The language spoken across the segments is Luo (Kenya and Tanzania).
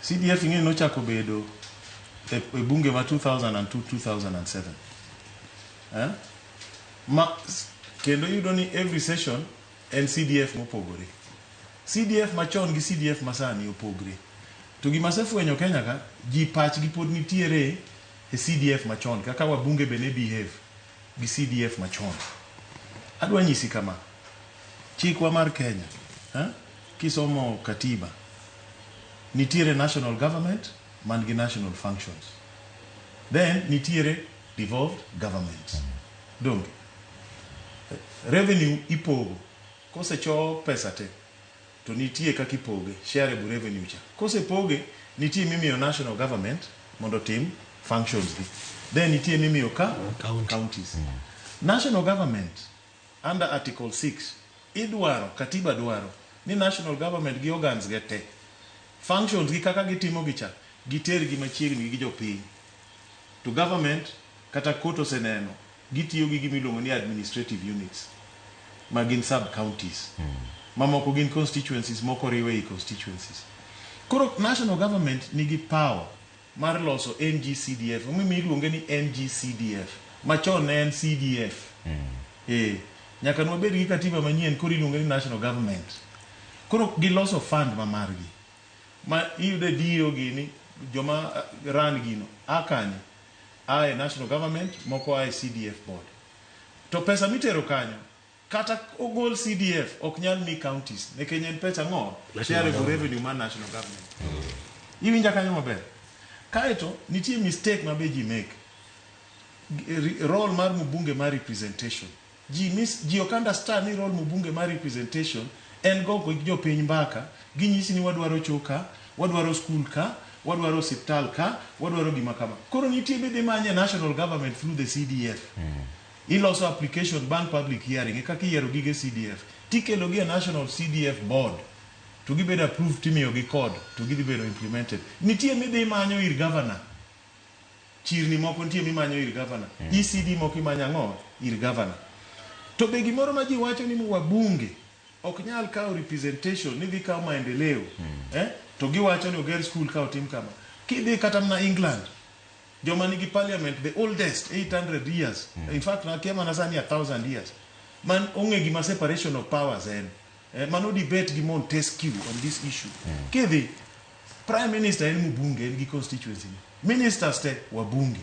CDF ing'e nochako bedo e bunge ma 2002 2007, eh? Ma kendo iyudo ni every session en CDF mopogore. CDF machon gi CDF masani opogre. To gima asefwenyo Kenya ka, ji pachgi pod nitiere e CDF machon, kaka wabunge be ne behave gi CDF machon. Adwa nyisi kama, chikwa mar Kenya, eh? Kisomo katiba, nitiere national government man gi national functions. Then nitiere devolved government. Donge? Revenue ipogo. Kosecho pesa te, to nitie kaka ipoge, shareable revenue cha. Kosepoge, nitie mimiyo national government mondo otim functions gi. Then nitie mimiyo ka County. Counties. National government under Article 6 idwaro, katiba dwaro ni national government gi organs ge te, functions gi kaka gitimo gi cha, giter gi machiegni gi jopiny. To government kata court oseneno gitiyo gi gima iluongo ni administrative units ma gin sub counties. Mamoko gin constituencies, moko oriw ei constituencies. Koro national government nigi power mar loso NGCDF. Omiyo iluonge ni NGCDF. Machon ne en CDF. Nyaka nwabed gi katiba manyien, koro iluonge ni national government. Koro giloso fund ma margi. Ma iyudo e DO gini, joma run gino, a kanye? A e national government, moko a e CDF board. To pesa mitero kanyo, kata ogol CDF ok nyal mi counties, nikech en pesa ang'o? Shareable revenue mar national government. Iwinja kanyo maber? Kaeto, nitie mistake ma be ji make. Role mar mbunge mar representation. Ji ok understand ni role mbunge mar representation en go gi jopiny mbaka, ginyisi ni wadwaro cho ka, wadwaro school ka, wadwaro osiptal ka, wadwaro gima kama. Koro nitie midhi manye national government through the CDF. Iloso application bang' public hearing e kaka iyiero gige CDF. Tikelo gi e national CDF board to gibedo approved, timiyogi code to gidhi bedo implemented. Nitie midhi manyo ir governor. Chirni moko nitie mimanyo ir governor. ECD moko imanyo ang'o? Ir governor. To be gimoro ma ji wacho ni wabunge ok nyal kawo representation ni dhi kawo maendeleo, eh? To giwacho ni oger school ka, otim kama. Kidhi kata mana England, joma nigi parliament the oldest, 800 years, in fact nakia mana sani 1000 years, man ong'e gima separation of powers en, eh, mano debate gi Montesquieu on this issue. Kidhi, prime minister en mbunge, en gi constituency ne. Ministers te wabunge.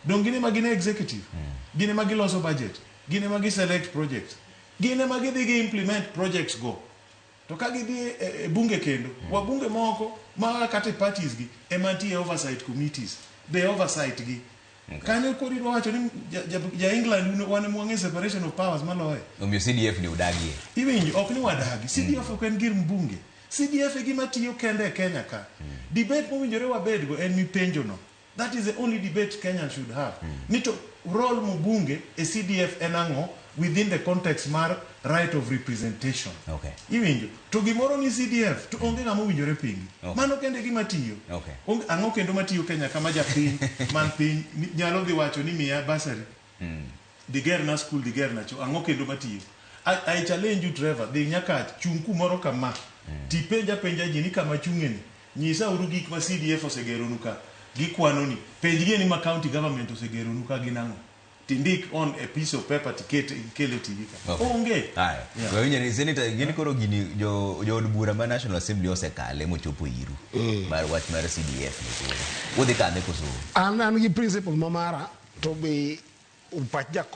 Dong gin ema gin e executive, gin ema giloso budget, gin ema gi select projects, gin ema gidhi gi implement projects go. To ka gidhi e bunge kendo, wabunge moko ma kata e parties gi ema nitie oversight committees be oversight gi kanyo. Koro idwa wacho ni ja England wan ema wang'e separation of powers maloye. Omiyo CDF ni udagie? Iwinjo, ok ni wadagi. CDF ok en gir mbunge. CDF e gima tiyo kende e Kenya ka. Debate mowinjore wabedgo en mipenjo no. That is the only debate Kenyan should have, ni to role mbunge e CDF en ang'o within the context mar right of representation. Iwinjo? To gimoro ni CDF to onge ng'ama owinjore pingi. Mano kende gima tiyo. Ang'o kendo matiyo Kenya kama japiny man piny nyalo dhi wacho ni miya bursary, dhi gerna school, dhi gerna cho? Ang'o kendo matiyo? I challenge you, Trevor, dhi nyaka chung' kumoro kama, tipenj apenja ji ni kama chung'eni, nyisa uru gik ma CDF osegeronu ka. Gikwanoni. Penj gi ni ma county government osegeronu ka gin ang'o, tindik on a piece of paper, tiket ikel e TV ka. Onge. Aya. Wawinjo ni senator gin koro gini jo jood bura ma National Assembly osekale mochopo iru mar wach mar CDF ni, koro udhi kadhe koso? An gi principle ma mara to be pach.